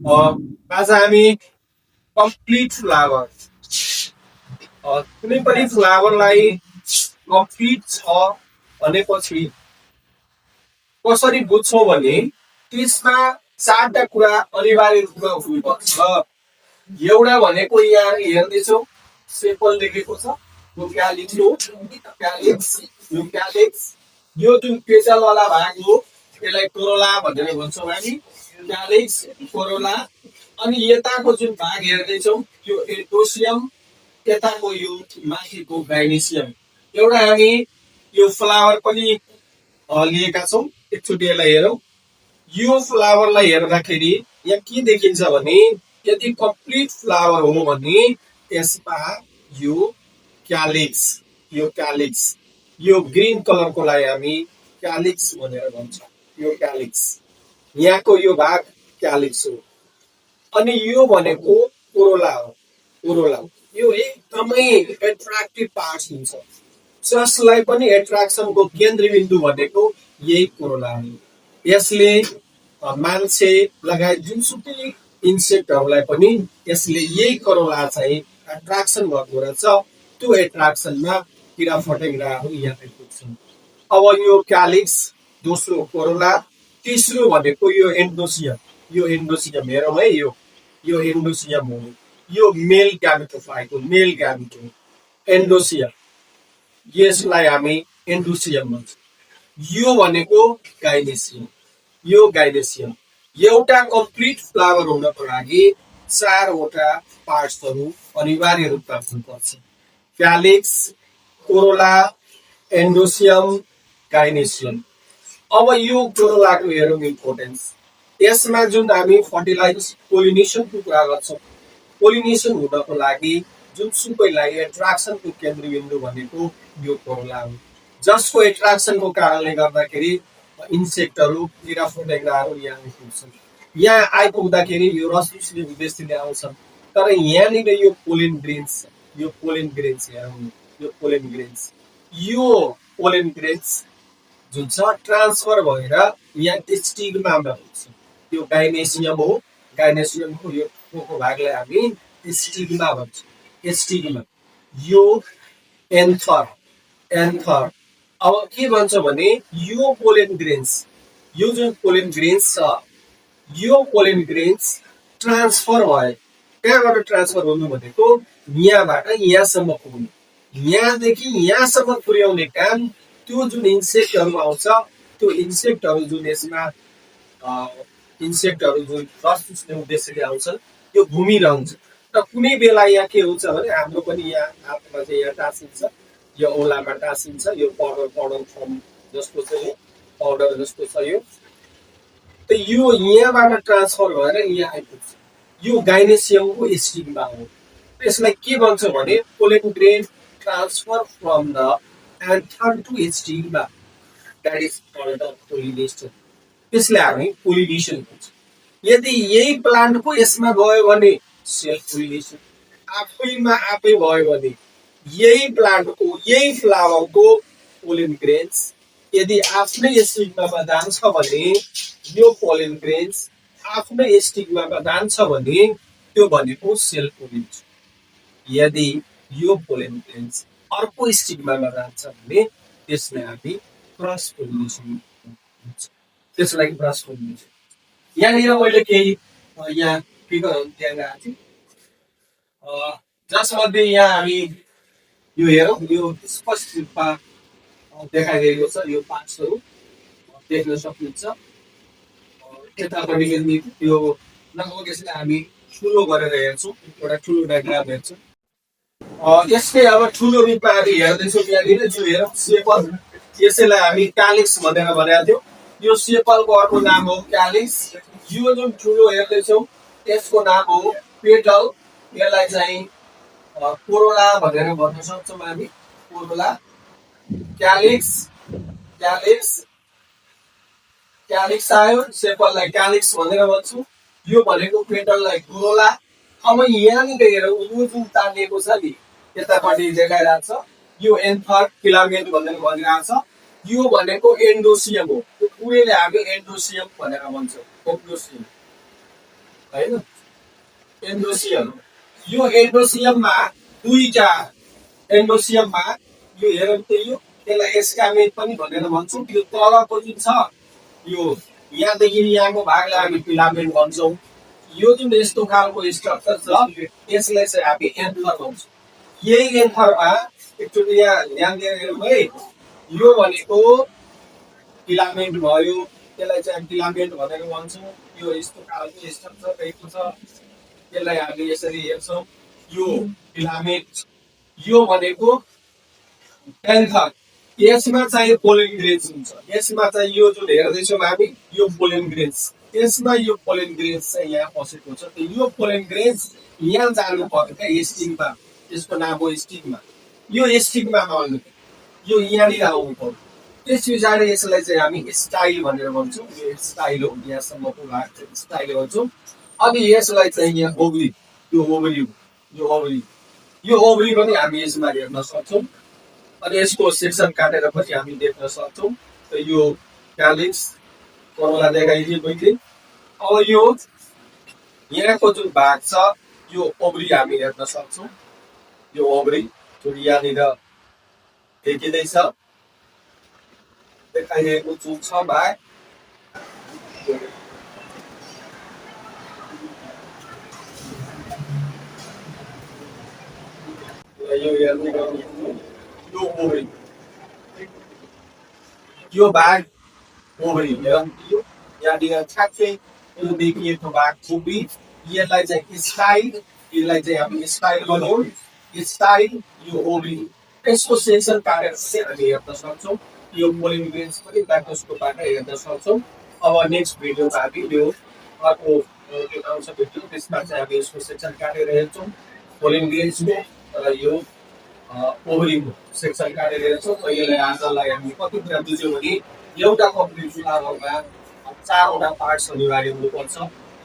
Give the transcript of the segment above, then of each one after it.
आज हामी complete flower कुनै पनि फ्लावरलाई कम्प्लिट छ भनेपछि कसरी बुझ्छौँ भने त्यसमा चारवटा कुरा अनिवार्य रूपमा हुनुपर्छ। एउटा भनेको यहाँ हेर्दैछौ सेपल लेखेको छ यो क्यालिक्स हो, क्यालिक्स यो क्यालिक्स यो जुन पेटलवाला भाग हो त्यसलाई कोरोला भनेर भन्छौँ हामी। क्यालिक्स कोरोला अनि यताको जुन भाग हेर्दैछौ यो एन्डोसियम, यताको यो माथिको गाइनेसियम। एउटा हामी यो फ्लावर पनि लिएका छौँ, एकचोटि यसलाई हेरौँ। यो फ्लावरलाई हेर्दाखेरि यहाँ के देखिन्छ भने यदि कम्प्लिट फ्लावर हो भने यसमा यो क्यालिक्स यो ग्रीन कलरकोलाई हामी क्यालिक्स भनेर भन्छौँ। यो क्यालिक्स यहाँको यो भाग क्यालिक्स हो। अनि यो भनेको कोरोला हो। कोरोला यो एकदमै एट्र्याक्टिभ पार्ट हुन्छ, जसलाई पनि एट्र्याक्सनको केन्द्रबिन्दु भनेको यही कोरोला हो। यसले मान्छे लगायत जुनसुकै इन्सेक्टहरूलाई पनि यसले यही कोरोला चाहिँ एट्र्याक्सन गर्दो रहेछ। त्यो एट्र्याक्सनमा किरा फटेङ्ग्राहरू यहाँ आइपुग्छन्। अब यो क्यालिक्स, दोस्रो कोरोला, तेस्रो भनेको यो एन्डोसियम। यो एन्डोसियम हेरौँ है, यो एन्डोसियम हो। यो मेल ग्यामेटोफाइट हो, मेल ग्यामेट हो एन्डोसियम। यसलाई हामी एन्डोसियम भन्छौँ। यो भनेको गाइनेसियम। यो गाइनेसियम एउटा कम्प्लिट फ्लावर हुनको लागि चारवटा पार्ट्सहरू अनिवार्य रूपमा हुनुपर्छ। क्यालिक्स, कोरोला, एन्डोसियम, गाइनेसियम। अब यो कोरोलाको हेरौँ इम्पोर्टेन्स। यसमा जुन हामी फर्टिलाइज पोलिनेसनको कुरा गर्छौँ, पोलिनेसन हुनको लागि जुनसुकैलाई एट्र्याक्सनको केन्द्रबिन्दु भनेको यो कोरोला हो, जसको एट्र्याक्सनको कारणले गर्दाखेरि इन्सेक्टहरू किरा फटेङ्ग्राहरू यहाँ आइपुग्छन्। यहाँ आइपुग्दाखेरि यो रस चुस्ने उद्देश्यले आउँछन्, तर यहाँनिर यो पोलिन ग्रेन्स, यो पोलिन ग्रेन्स हेरौँ, यो पोलिन ग्रेन्स, यो पोलिन ग्रेन्स जुन छ ट्रान्सफर भएर यहाँ स्टिग्मामा हुन्छ। यो गाइनेसियम हो, गाइनेसियमको यो को भागलाई हामी स्टिग्मा भन्छौँ। स्टिग्मा यो एन्थर, एन्थर। अब के भन्छ भने यो पोलेन ग्रेन्स, यो जुन पोलेन ग्रेन्स छ यो पोलेन ग्रेन्स ट्रान्सफर भयो। कहाँबाट ट्रान्सफर हुनु भनेको यहाँबाट यहाँसम्म पुग्नु, यहाँदेखि यहाँसम्म पुर्याउने काम त्यो जुन इन्सेक्टहरू आउँछ, त्यो इन्सेक्टहरू जुन यसमा इन्सेक्टहरू जुन रस चुस्ने उद्देश्यले आउँछन् यो घुमिरहन्छ। र कुनै बेला यहाँ के हुन्छ भने हाम्रो पनि यहाँ हातमा चाहिँ यहाँ टाँसिन्छ, यो औलामा टाँसिन्छ, यो पाउडर पाउडर फर्म जस्तो छ, यो पाउडर जस्तो छ यो। त यो यहाँबाट ट्रान्सफर भएर यहाँ आइपुग्छ। यो गाइनेसियमको स्टिग्मा हो। यसलाई के भन्छ भने pollen grain transfer from the anther to stigma, that is called the pollination. त्यसलाई हामी पोलिनेसन भन्छ। यदि यही प्लान्टको यसमा गयो भने सेल्फ पोलिनेसन, आफैमा आफै भयो भने यही प्लान्टको यही फ्लावरको पोलिन ग्रेन्स यदि आफ्नै स्टिग्मामा जान्छ भने यो पोलिन ग्रेन्स आफ्नै स्टिग्मामा जान्छ भने त्यो भनेको सेल्फ पोलिनेसन। यदि यो पोलिन ग्रेन्स अर्को स्टिग्मामा जान्छ भने त्यसलाई हामी क्रस पोलिनेसन भन्छ। त्यसलाई क्रस पोलिनेसन। यहाँनिर मैले केही यहाँ फिगरहरू त्यहाँ गएको थिएँ, जसमध्ये यहाँ हामी यो हेरौँ, यो स्पष्ट रूपमा देखाइदिएको छ। यो पार्ट्सहरू देख्न सक्नुहुन्छ। यतापट्टि यो लगभग यसलाई हामी ठुलो गरेर हेर्छौँ, एउटा ठुलो डायग्राम हेर्छौँ। यसले अब ठुलो रूपमा हामी हेर्दैछौँ। यहाँनिर जो हेरौँ सेपल, यसैलाई हामी क्यालिक्स भनेर भनेको थियौँ। यो सेपलको अर्को नाम हो क्यालिक्स। यो जुन ठुलो हेर्दैछौँ यसको नाम हो पेटल। यसलाई चाहिँ कोरोला भनेर भन्न सक्छौँ हामी, कोरोला। क्यालिक्स, क्यालिक्स, क्यालिक्स आयो, सेपललाई क्यालिक्स भनेर भन्छौँ। यो भनेको पेटललाई कोरोला। अब यहाँनिर हेरौँ, यो जुन तानिएको छ नि यतापट्टि देखाइरहेको छ यो एन्थर फिलामेन्ट भनेर भनिरहेको छ। यो भनेको एन्डोसियम हो। यो पुरैले हामी एन्डोसियम भनेर भन्छौँ, एन्डोसियम। होइन एन्डोसियम यो एन्डोसियममा दुईटा एन्डोसियममा यो हेरौँ त यो त्यसलाई एस्कामेट पनि भनेर भन्छौँ यो तलको जुन छ यो यहाँदेखि यहाँको भागलाई हामी फिलामेन्ट भन्छौँ यो जुन यस्तो खालको स्ट्रक्चर छ यसलाई चाहिँ हामी एन्थर भन्छौँ यही एन्थरमा एकचोटि यहाँ ध्यान दिएर हेरौँ है यो भनेको फिलामेन्ट भयो त्यसलाई चाहिँ हामी फिलामेन्ट भनेर भन्छौँ यो यस्तो खालको स्ट्रक्चर रहेको छ यसलाई हामी यसरी हेर्छौँ यो फिलामेन्ट यो भनेको एन्थर यसमा चाहिँ पोलेन ग्रेन्स हुन्छ यसमा चाहिँ यो जुन हेर्दैछौँ हामी यो पोलेन ग्रेन्स यसमा यो पोलेन ग्रेन्स चाहिँ यहाँ बसेको छ यो पोलेन ग्रेन्स यहाँ जानु पर्यो क्या स्टिगमा यसको नाम हो स्टिगमा यो स्टिगमामा आउनु यो यहाँनिर आउनु पर्यो त्यस पछाडि यसलाई चाहिँ हामी स्टाइल भनेर भन्छौँ यो स्टाइल हो यहाँसम्मको भाग चाहिँ स्टाइल भन्छौँ अनि यसलाई चाहिँ यहाँ ओभरी यो ओभरी यो ओभरी पनि हामी यसमा हेर्न सक्छौँ अनि यसको सेक्सन काटेर पनि हामी देख्न सक्छौँ यो क्यालिक्स कोरोला देखाइदिए मैले अब यो यहाँको जुन भाग छ यो ओभरी हामी हेर्न सक्छौँ यो ओभरी जुन यहाँनिर देखिँदैछ देखाइएको जुन छ भाग यो भाग ओभरी यहाँनिर ठ्याक्कै यो देखिएको भाग ओभरी यसलाई चाहिँ स्टाइल यसलाई चाहिँ हामी स्टाइल भनौँ स्टाइल यो ओभरी यसको सेक्सन काटेर चाहिँ हामी हेर्न सक्छौँ यो पोलिन ग्रेन्स पनि माइक्रोस्कोपबाट हेर्न सक्छौँ अब नेक्स्ट भिडियोमा हामी यो अर्को आउँछ भिडियो त्यसमा चाहिँ हामी यसको सेक्सन काटेर हेर्छौँ पोलिन ग्रेन्सको र यो ओभरीको सेक्सन काटेर हेर्छौँ यसलाई आजलाई हामी कति कुरा बुझ्यौँ भने एउटा कम्प्लिट फ्लावरमा 4वटा पार्ट्स अनिवार्य हुनुपर्छ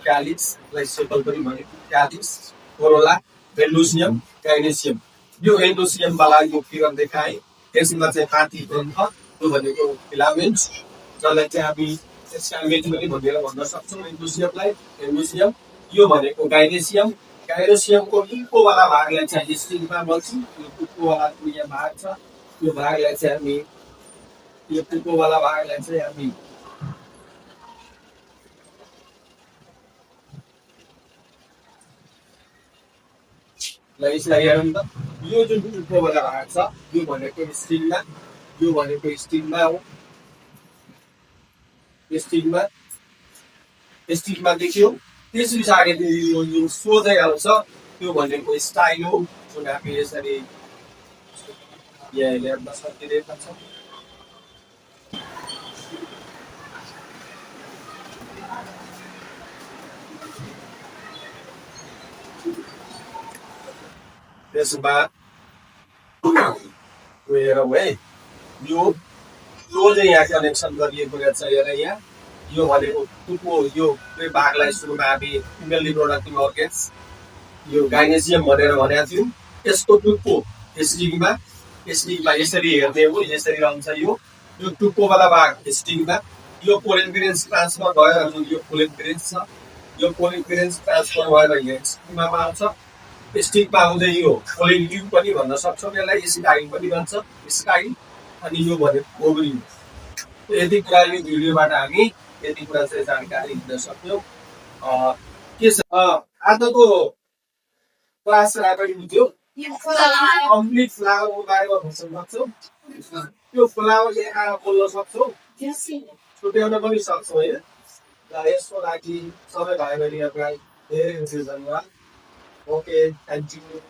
क्यालिक्सलाई सेपल पनि भनेको क्यालिक्स कोरोला एन्डोसियम गाइनेसियम यो एन्डोसियमवाला यो फिगर देखाएँ यसमा चाहिँ माथि ग्रन्थ यो भनेको फिलामेन्ट जसलाई चाहिँ हामी एस्कामेट पनि भनेर भन्न सक्छौँ एन्डोसियमलाई एन्डोसियम यो भनेको गाइनेसियम गाइनेसियमको टुप्पोवाला भागलाई चाहिँ स्टिगमा भन्छौँ यो टुप्पोवाला यहाँ भाग छ यो भागलाई चाहिँ हामी यो टुप्पोवाला भागलाई चाहिँ हामी यसलाई हेरौँ त यो जुन टुप्पोवाला भाग छ यो भनेको स्टिगमा यो भनेको स्टिगमा हो स्टिगमा देखियो त्यस पछाडि यो सोझै आउँछ त्यो भनेको स्टाइल हो जुन हामी यसरी यहाँ हेर्न सकिरहेका छौँ त्यसमा हेरौँ है यो चाहिँ यहाँ कनेक्सन गरिएको रहेछ हेर यहाँ यो भनेको टुप्पो यो भागलाई सुरुमा हामी फिमेल रिप्रोडक्टिभ अर्गेन्स यो गाइनेसियम भनेर भनेको थियौँ यसको टुप्पो स्टिगमा यसरी हेर्ने हो यसरी रहन्छ यो टुप्पोवाला भाग स्टिगमा यो पोलेन ग्रेन्स ट्रान्सफर भएर जुन यो पोलेन ग्रेन्स छ यो पोलेन ग्रेन्स ट्रान्सफर भएर यहाँ स्टिगमा आउँछ स्टिगमा आउँदै यो पोलेन ट्युब पनि भन्न सक्छौँ यसलाई स्टाइल पनि भन्छ स्टाइल अनि यो भनेको ओभरी यति कुरा यो भिडियोबाट हामी यति कुरा चाहिँ जानकारी दिन सक्यौँ के छ आजको क्लास राम्ररी बुझ्यो कम्प्लिट फ्लावरको बारेमा भन्न सक्छौँ त्यो फ्लावर यहाँ बोल्न सक्छौँ छुट्याउन पनि सक्छौँ होइन र यसको लागि सबै भाइ बहिनीहरूलाई धेरै धेरै धन्यवाद ओके थ्याङ्क यू